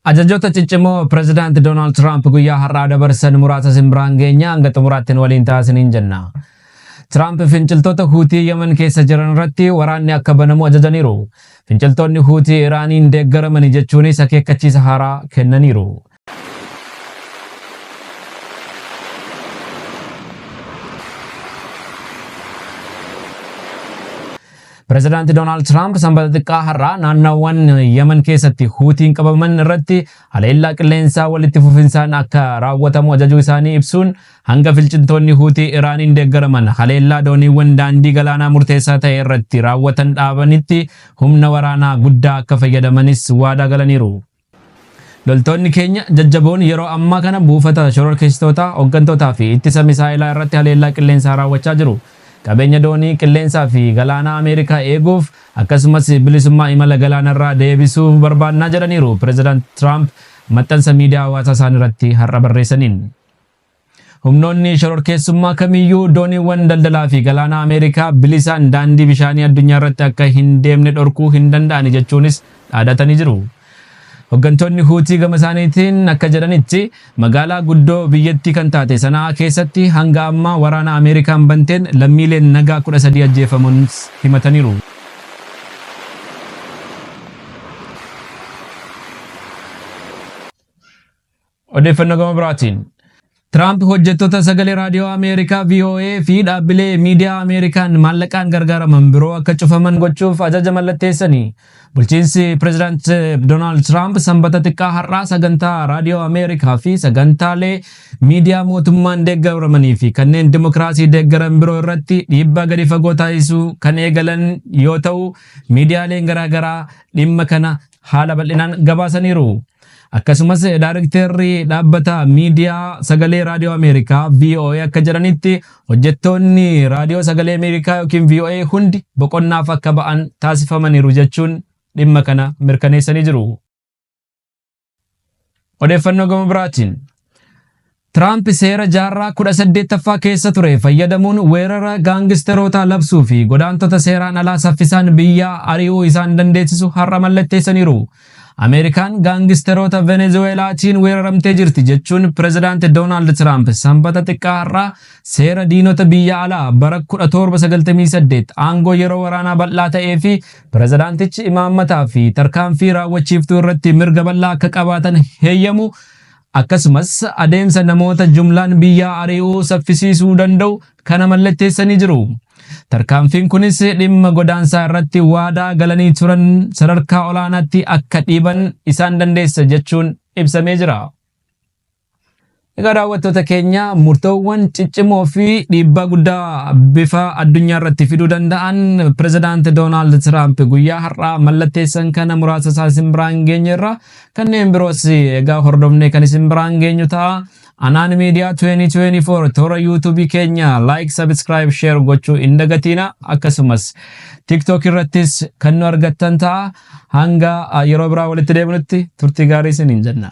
Ajajoota ciccimoo Pireezidaanti Doonaald Tiraamp guyyaa har'aa dabarsan muraasa isin biraan geenya hanga xumuraatti nu waliin ta'aa isiniin jenna. Tiraamp finciltoota Huutii Yemen keessa jiran irratti waraanni akka banamu ajajaniiru. Finciltoonni Huutii Iraaniin deeggaramani jechuunis akeekkachiisa haaraa kennaniiru. Pireezidaanti Doonaald Tiraamp Sanbata xiqqaa har'aa naannawwan Yemen keessatti Huutiin qabaman irratti haleellaa qilleensaa walitti fufinsaan akka raawwatamu ajajuu isaanii ibsuun hanga finciltoonni Huutii Iraaniin deeggaraman haleellaa dooniiwwan daandii galaanaa murteessaa ta'e irratti raawwatan dhaabanitti humna waraanaa guddaa akka fayyadamanis waadaa galaniiru. Loltoonni keenya jajjaboon yeroo ammaa kana buufata shororkeessitootaa, hoggantootaa fi ittisa misaa'elaa irratti haleellaa qilleensaa raawwachaa jiru. Qabeenya doonii qilleensaa fi galaanaa Ameerikaa eeguuf akkasumas bilisummaa imala galaanarraa deebisuu barbaannaa jedhaniiru Pireezidaant Tiraamp maxxansa miidiyaa hawaasaa isaaniirratti har'a barreessaniin. Humnoonni shororkeessummaa kamiyyuu dooniiwwan daldalaa fi galaanaa Ameerikaa bilisaan daandii bishaanii addunyaa irratti akka hin deemne dhorkuu hin danda'ani jechuunis dhaadatanii jiru. Hoggantoonni Huutii gama isaaniitiin akka jedhanitti magaalaa guddoo biyyattii kan taate Sana'aa keessatti hanga ammaa waraana Ameerikaan banteen lammiileen nagaa 13 ajjeefamuun himataniiru. Odeeffannoo gama biraatiin Tiraamp hojjettoota sagalee raadiyoo Ameerikaa VOA fi dhaabbilee miidiyaa Ameerikaan maallaqaan gargaaraman biroo akka cufaman gochuuf ajaja mallatteessanii. Bulchiinsi Pireezidaant Doonaald Tiraamp Sanbata xiqqaa har'aa sagantaa raadiyoo Ameerikaa fi sagantaalee miidiyaa mootummaan deeggaramanii fi kanneen dimokiraasii deeggaran biroo irratti dhiibbaa gadi fagoo taasisuu kan eegalan yoo ta'u, miidiyaaleen garaagaraa dhimma kana haala bal'inaan gabaasaniiru. Akkasumas daarekteerri dhaabbata miidiyaa sagalee raadiyoo Ameerikaa VOA akka jedhanitti hojjettoonni raadiyoo sagalee Ameerikaa yookiin VOA hundi boqonnaaf akka ba'an taasifamaniiru jechuun dhimma kana mirkaneessanii jiru. Odeeffannoo gama biraatiin Tiraamp seera jaarraa 18ffaa keessa ture fayyadamuun weerara gaangisterootaa labsuu fi godaantota seeraan alaa saffisaan biyyaa ari'uu isaan dandeessisu har'a mallatteessaniiru. Ameerikaan gaangisteroota Venezuweelaatiin weeraramtee jirti jechuun pirezidaanti Doonaald Tiraamp Sanbata xiqqaa har'aa seera diinota biyya alaa bara 1798 aangoo yeroo waraanaa bal'aa ta'ee fi pirezidaantichi imaammataa fi tarkaanfii raawwachiiftuu irratti mirga bal'aa akka qabaatan heeyyamu akkasumas adeemsa namoota jumlaan biyyaa ari'uu saffisiisuu danda'u kana mallatteessanii jiru. Tarkaanfiin kunis dhimma godaansaa irratti waadaa galanii turan sadarkaa olaanaatti akka dhiiban isaan dandeessa jechuun ibsamee jira. Egaa daawwattoota keenya, murtoowwan ciccimoo fi dhiibbaa guddaa bifa addunyaa irratti fiduu danda'an pirezidaanti Doonaald Tiraamp guyyaa har'aa mallatteessan kana muraasa isaa isin biraan geenyeerra. Kanneen biroos egaa hordofnee kan isin biraan geenyu ta'a. Anaan Miidiyaa 2024 toora YouTube keenya like, subscribe, share gochuu hin dagatiina. Akkasumas TikTok irrattis kan nu argattan ta'a. Hanga yeroo biraa walitti deebinutti turtii gaarii isiniin jenna.